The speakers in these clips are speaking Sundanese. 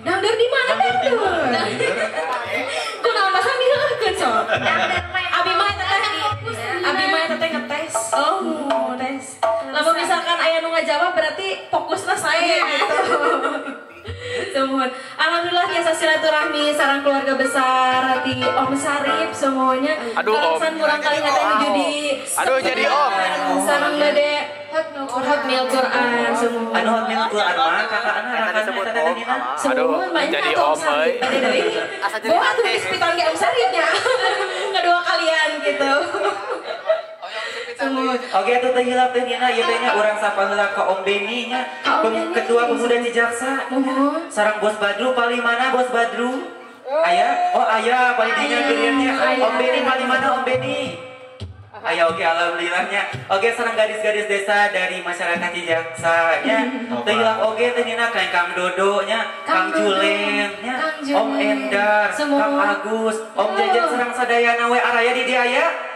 Dangdeur di mana dangdeur? Kunaon masa miheukeun sok? Abi mah eta teh abi mah eta teh ngetes. Oh, tes. Lamun misalkan aya nu ngajawab berarti fokusna saya gitu. Sumuhun. Alhamdulillah biasa silaturahmi sareng keluarga besar di Om Sarip semuanya. Aduh Om. Murang kali ngateh nuju di. Aduh jadi Om. Sareng bade Hotmail Quran semua. Anu Hotmail Quran mah kakakna disebut Om. Aduh jadi Om euy. Bawa tuh di sepitan ge Om Sarip nya. Kedua kalian gitu. Oke atuh teh hilap teh Nina ieu teh nya urang sapa heula ka Om Beni nya. Ketua Pemuda Cijaksa. Sareng Bos Badru paling mana Bos Badru? Aya? Oh aya paling dinya geureun nya. Om Beni paling mana Om Beni? Aya oke alhamdulillahnya. Oke sareng gadis-gadis desa dari masyarakat Cijaksa nya. Teh hilap oge teh Nina ka Kang Dodo nya, Kang Julen nya, Om Endar, Kang Agus, Om Jajan sareng sadayana we araya di dieu aya.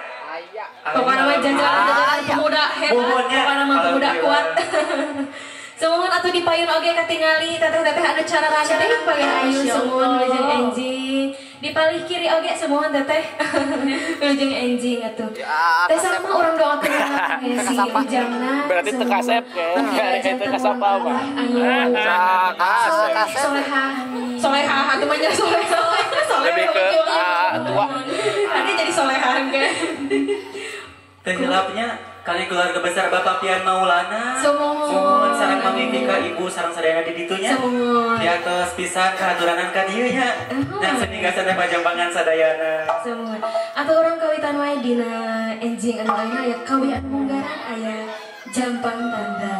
Pokoknya mah jajaran pemuda hebat, pokoknya mah pemuda kuat. Sumuhun atuh di payun oge katingali teteh-teteh anu cara ranting payun ayu sumuhun wilujeng enjing. Di palih kiri oge sumuhun teteh wilujeng enjing atuh. Teh sama urang doakeun si Ujangna. Berarti teu kasep ke? Teu kasep apa? Anu solehah. Solehah atuh mah nya solehah. Lebih ke tua. Tadi jadi solehan kan. Teh hilapnya kali keluarga besar Bapak Pian Maulana. Sumuhun sareng Mami Vika ibu sareng sadayana di ditu nya. Di atas pisan kahaturanan ka dieu nya. Dan seninggasan teh pajampangan sadayana. Sumuhun. Atau orang kawitan wae dina enjing anu ayeuna aya kawian munggaran aya jampang tanda.